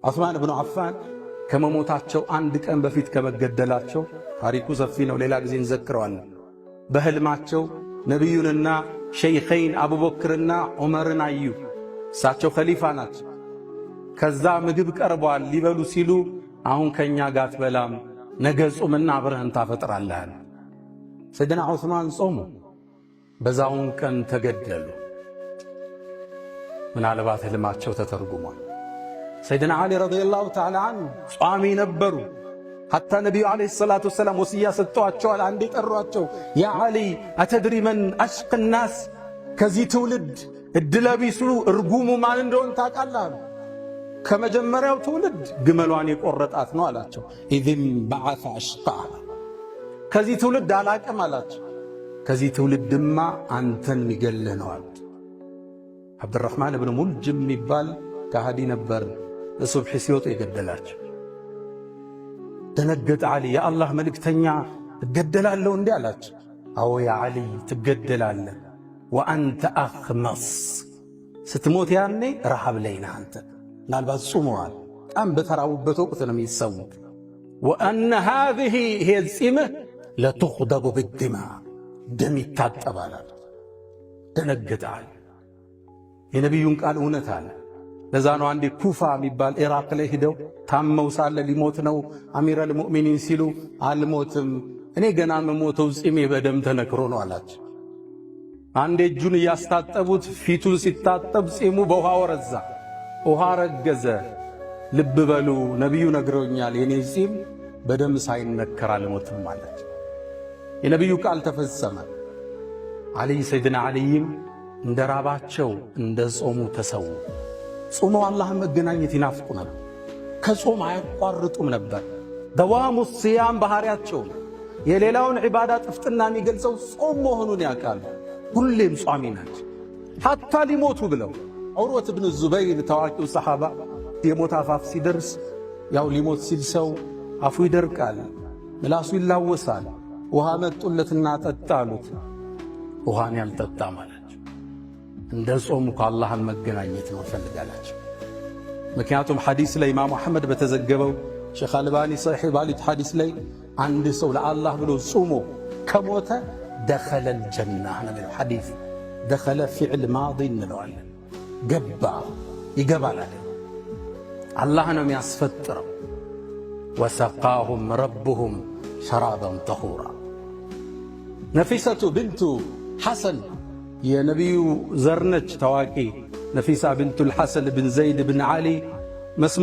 ዑስማን ብኑ አፋን ከመሞታቸው አንድ ቀን በፊት ከመገደላቸው፣ ታሪኩ ሰፊ ነው፣ ሌላ ጊዜ እንዘክረዋለን። በህልማቸው ነቢዩንና ሸይኸይን አቡበክርና ዑመርን አዩ። እሳቸው ኸሊፋ ናቸው። ከዛ ምግብ ቀርቧል። ሊበሉ ሲሉ አሁን ከኛ ጋር አትበላም፣ ነገ ጹምና አብረህን ታፈጥራለህ። ሰይድና ዑስማን ጾሙ። በዛውን ቀን ተገደሉ። ምናልባት ህልማቸው ተተርጉሟል። ሰይድና ዓሊ رضي الله تعالى عنه ጿሚ ነበሩ። حتى ነቢዩ عليه الصلاة والسلام ወስያ ሰጥተዋቸዋል። አንዴ ጠሯቸው። يا علي أتدري من أشقى الناس፣ ከዚህ ትውልድ እድለቢሱ እርጉሙ ማን እንደሆን ታውቃለህ አሉ። ከመጀመሪያው ትውልድ ግመሏን የቆረጣት ነው አላቸው። إذ انبعث أشقاها፣ ከዚህ ትውልድ አላቅም አላቸው። ከዚህ ትውልድማ አንተን የሚገልህ ነው አሉት። ዓብድራሕማን እብን ሙልጅም የሚባል ከሃዲ ነበር። ለሱብሒ ሲወጡ የገደላቸው። ደነገጠ ዓሊ። የአላህ መልእክተኛ እገደላለሁ እንዲህ አላቸው። አዎ يا ዓሊ ትገደላለህ። وأنت أخمص፣ ስትሞት ያኔ ረሃብ ላይ ነህ አንተ። ምናልባት ጹመዋል። በጣም በተራቡበት ወቅት ነው የሚሰዉት። وإن هذه፣ ይሄ ጺምህ لتخضب بالدماء፣ ደም ይታጠባል። ደነገጠ ዓሊ። የነቢዩን ቃል እውነት አለ። ለዛ ነው አንዴ ኩፋ የሚባል ኢራቅ ላይ ሂደው ታመው ሳለ ሊሞት ነው أمير المؤمنين ሲሉ አልሞትም፣ እኔ ገና መሞተው ጺሜ በደም ተነክሮ ነው አላቸው። አንዴ እጁን እያስታጠቡት ፊቱን ሲታጠብ ጺሙ በውሃ ወረዛ፣ ውሃ ረገዘ። ልብ በሉ ነቢዩ ነግረውኛል፣ የኔ ጺም በደም ሳይነከር አልሞትም አለች። የነቢዩ ቃል ተፈጸመ። ዓሊይ ሰይድና ዓሊይም እንደ ራባቸው እንደ ጾሙ ተሰዉ። ጾመው አላህን መገናኘት ይናፍቁ ነበር። ከጾም አያቋርጡም ነበር። دوام الصيام ባህሪያቸው ነው። የሌላውን ዒባዳ ጥፍጥና የሚገልጸው ጾም መሆኑን ያውቃሉ። ሁሌም ጿሚ ናቸው። حتى ሊሞቱ ብለው ዑርወት ብን ዙበይር ታዋቂው ሰሓባ የሞት አፋፍ ሲደርስ፣ ያው ሊሞት ሲል ሰው አፉ ይደርቃል፣ ምላሱ ይላወሳል። ውሃ መጡለትና ጠጣ አሉት። ውሃን ያልጠጣም አላቸው። እንደ ጾም ከአላህን መገናኘት ነው እፈልጋላቸው። ምክንያቱም ሐዲስ ላይ ኢማሙ አሕመድ በተዘገበው ሼኽ አልባኒ ሰሒህ ባሉት ሐዲስ ላይ አንድ ሰው ለአላህ ብሎ ጾሞ ከሞተ دخل الجنة ነው የሚለው ሐዲስ። دخل فعل ماضي እንለዋለን። ገባ ይገባል አለ። አላህ ነው የሚያስፈጥረው። وسقاهم ربهم شرابا طهورا። ነፊሰቱ ብንቱ ሐሰን የነቢዩ ዘር ነች። ታዋቂ ነፊሳ ብንቱል ሐሰን ብን ዘይድ ብን ዓሊ መስማ